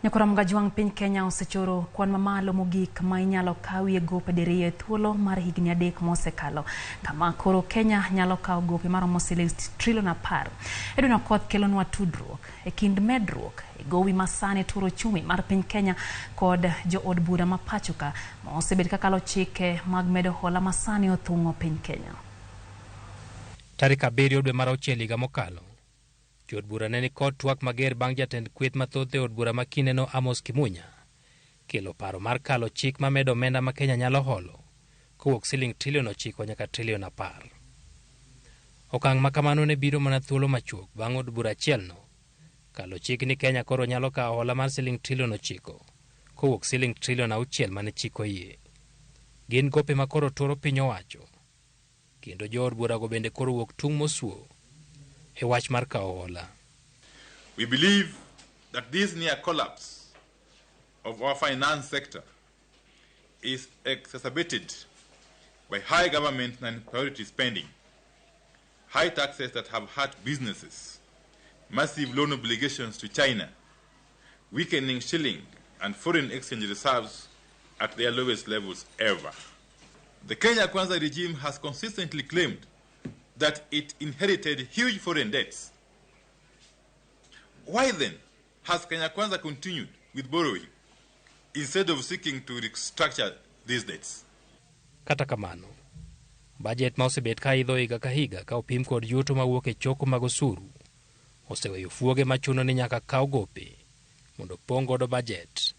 Nyakora Mgajwang' piny Kenya osechoro kwan mamalo mogik ma inyalo kawie gope diriyo e thuolo mar higni 3 mosekalo, kama koro Kenya nyalo kawo gope maromo siling trilion 10. Edwin Okoth kelonwa tudruok e kind medruok e gowi masani turo uchumi mar piny Kenya kod jood bura ma pachoka ma osebet kakalo chike mag medo hola masani othung'o piny Kenya. Tarik 7 dwe mar 6 higa mokalo, jood bura ne nikod twak mager bang' jatend kweth mathoth e od bura ma kindeno Amos Kimunya kelo paro mar kalo chik mamedo omenda ma Kenya nyalo holo kowuok siling trilion 9 nyaka trilion 10. Okang' ma kamano ne biro mana thuolo machuok bang' od bura achielno kalo chik ni Kenya koro nyalo kawo hola mar siling trilion 9 kowuok siling trilion 6 mane chik oyie. Gin gope ma koro turo piny owacho, kendo jood burago bende koro wuok tung' mosuo e wach mar kawo hola. We believe that this near collapse of our finance sector is exacerbated by high government non-priority spending, high taxes that have hurt businesses, massive loan obligations to China, weakening shilling and foreign exchange reserves at their lowest levels ever. The Kenya Kwanza regime has consistently claimed that it inherited huge foreign debts. Why then has Kenya Kwanza continued with borrowing instead of seeking to restructure these debts? Kata kamano, bajet ma osebet ka idho higa ka higa ka opim kod yuto mawuok e choko mag osuru oseweyo fuoge machuno ni nyaka kaw gope mondo pong' godo bajet.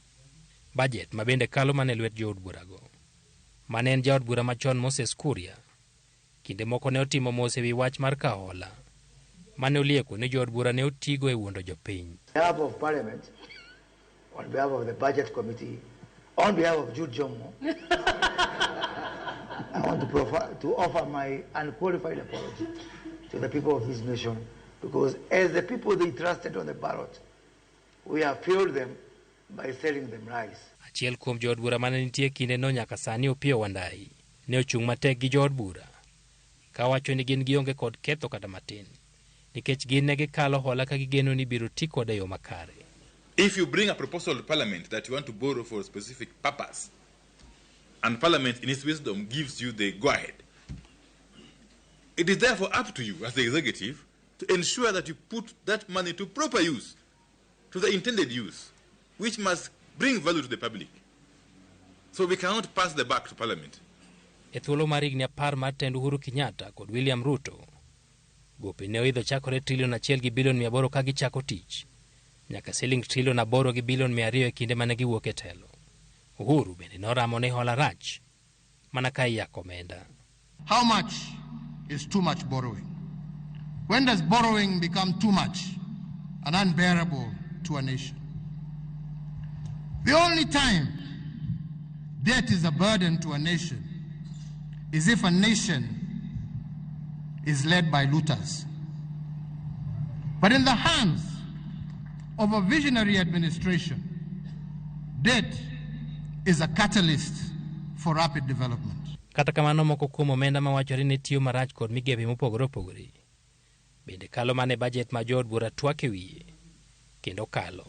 Bajet ma bende kalo mana e lwet jood burago. Mane en jaod bura machon Moses Kuria, kinde moko ne otimo mos ewi wach mar kawo hola mane olieko ni jood bura ne otigo e wuondo jopiny. On behalf of Parliament, on behalf of the Budget Committee, on behalf of Jude Jomo, I want to offer my unqualified apology to the people of this nation, because as the people they trusted on the ballot, we have failed them by selling them lies. Achiel kuom jood bura mane nitie kinde no nyaka sani Opiyo Wandayi ne ochung' matek gi jood bura kawacho ni gin gionge kod ketho kata matin nikech gin ne gikalo hola ka gigeno ni biro ti kode e yo makare. If you bring a proposal to Parliament that you want to borrow for a specific purpose, and Parliament in its wisdom gives you the go-ahead, it is therefore up to you as the executive to ensure that you put that money to proper use, to the intended use, which must bring value to the public. So we cannot pass the buck to Parliament. E thuolo mar higni 10 mar tend Uhuru Kenyatta kod William Ruto, gope ne oidho chakore trilion 1 gi bilion 800 ka gichako tich, nyaka siling trilion 8 gi bilion 200 e kinde mane giwuok e telo. Uhuru bende noramo ni hola rach mana ka iyako omenda. How much is too much borrowing? When does borrowing become too much and unbearable to a nation? The only time debt is a burden to a nation is if a nation is led by looters. But in the hands of a visionary administration, debt is a catalyst for rapid development. Kata kamano moko kuom omenda mawachore ni tiyo marach kod migepe mopogore opogore bende kalo mana e bajet ma jood bura twak e wiye kendo kalo.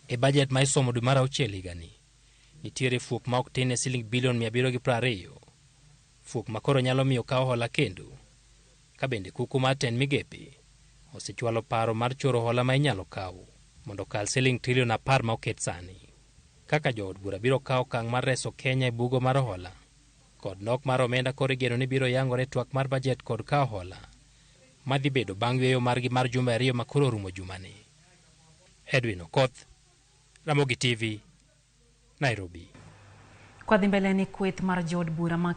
E bajet ma isomo dwe mar 6 higani, nitiere fuok ma ok tin ne siling bilion 720, fuok ma koro nyalo miyo kaw hola kendo, ka bende kuku mar tend migepe osechwalo paro mar choro hola ma inyalo kaw mondo okal siling trilion 10 ma oket sani. Kaka jood bura biro kawo okang' mar reso Kenya e bugo mar hola kod nok mar omenda koro igeno ni biro yangore twak mar bajet kod kawo hola madhi bedo bang' yweyo margi mar jumbe 2 ma koro orumo jumani. Edwin Okoth, Ramogi TV, Nairobi. Kwadhi mbele ni kweth mar jood bura ma